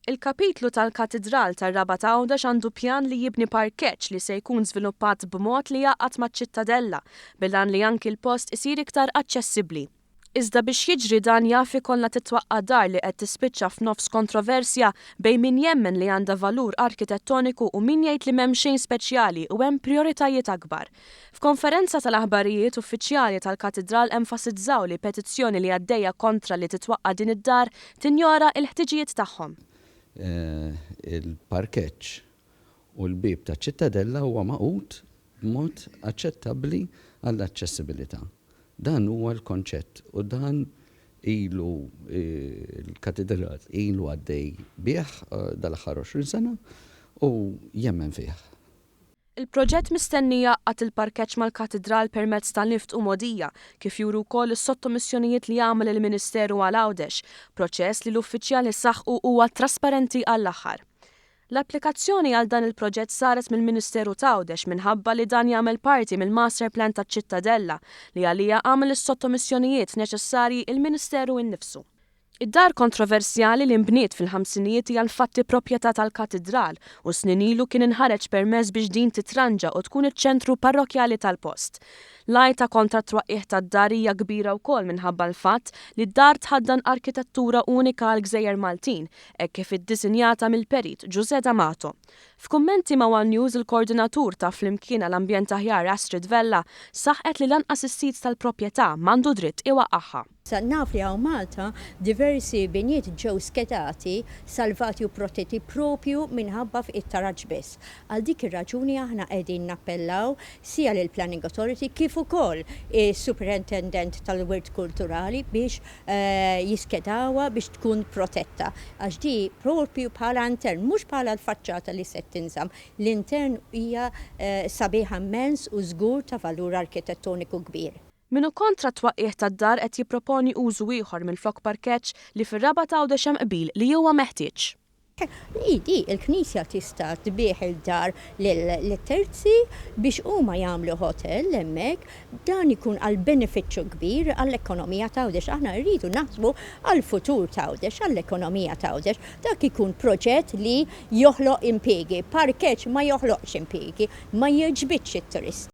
Il-Kapitlu tal-Katidral tar-Rabat Għawdex għandu pjan li jibni parkeġġ li se jkun żviluppat b'mod li jgħaqqad maċ-Ċittadella, bil-għan li anki l-post isir iktar aċċessibbli. Iżda biex jiġri dan jaf ikollha titwaqqa' dar li qed tispiċċa f'nofs kontroversja bejn min jemmen li għandha valur arkitettoniku u min jgħid li m'hemm xejn speċjali u hemm prijoritajiet akbar. F'konferenza tal-aħbarijiet, uffiċjali tal-Katidral enfasizzaw li petizzjoni li għaddejja kontra li titwaqqa' din id-dar tinjora l-ħtiġijiet tagħhom. Il-parkeġġ u l-bieb taċ-Ċittadella huwa magħqud b'mod aċċettabbli għall-aċċessibilità. Dan huwa l-konċett u dan ilu l-Katidral ilu għaddej bih dal-aħħar 20 sena u jemmen fih. Il-proġett mistenni jgħaqqad il-parkeġġ mal-Katidral permezz ta' lift u mogħdija, kif juru wkoll is-sottomissjonijiet li għamel il-Ministeru għal Għawdex, proċess li l-uffiċjali saħqu huwa trasparenti għall-aħħar. L-applikazzjoni għal dan il-proġett saret mill-Ministeru t'Għawdex minħabba li dan jagħmel parti mill-Masterplan taċ-Ċittadella li għaliha għamel is-sottomissjonijiet neċessarji il-Ministeru innifsu. Id-dar kontroversjali li nbniet fil-ħamsinijiet hija infatti proprjetà tal-Katidral u snin ilu kien inħareġ permess biex din titranġa u tkun iċ-ċentru parrokkjali tal-post. L-għajta kontra t-twaqqigħ tad-dar hija kbira wkoll minħabba l-fatt li d-dar tħaddan arkitettura unika għall-gżejjer Maltin hekk kif iddisinjata mill-Perit Ġużè D'Amato. F'kummenti ma' one News il-Koordinatur ta' Flimkien għal Ambjent Aħjar Astrid Vella saħqet li lanqas is-sid tal-proprjetà m'għandu dritt iwaqqagħha. Sa naf li hawn Malta diversi binjiet ġew skedati, salvati u protetti propju minħabba f'it-taraġ biss. Għal dik ir-raġuni aħna qegħdin nappellaw sia lill-Planning Authority kif ukoll is-Superintendent tal-Wirt Kulturali biex jiskedawha biex tkun protetta għax di propju bħala intern mhux bħala l-faċċata li se tinżamm. L-intern hija sabiħa immens u żgur ta' valur arkitettoniku kbir. Min hu kontra t-twaqqigħ tad-dar qed jipproponi użu ieħor minflok parkeġġ li fir-Rabat Għawdex hemm qbil li huwa meħtieġ. Id, il-Knisja tista' tbigħ id-dar lil terzi biex huma jagħmlu hotel hemmhekk. Dan ikun għal benefiċċju kbir għall-ekonomija t'Għawdex. Aħna rridu naħsbu għall-futur t'Għawdex, għall-ekonomija t'Għawdex. Dak ikun proġett li joħloq impjiegi. Parkeġġ ma joħloqx impjiegi, ma jiġbidx it-turisti.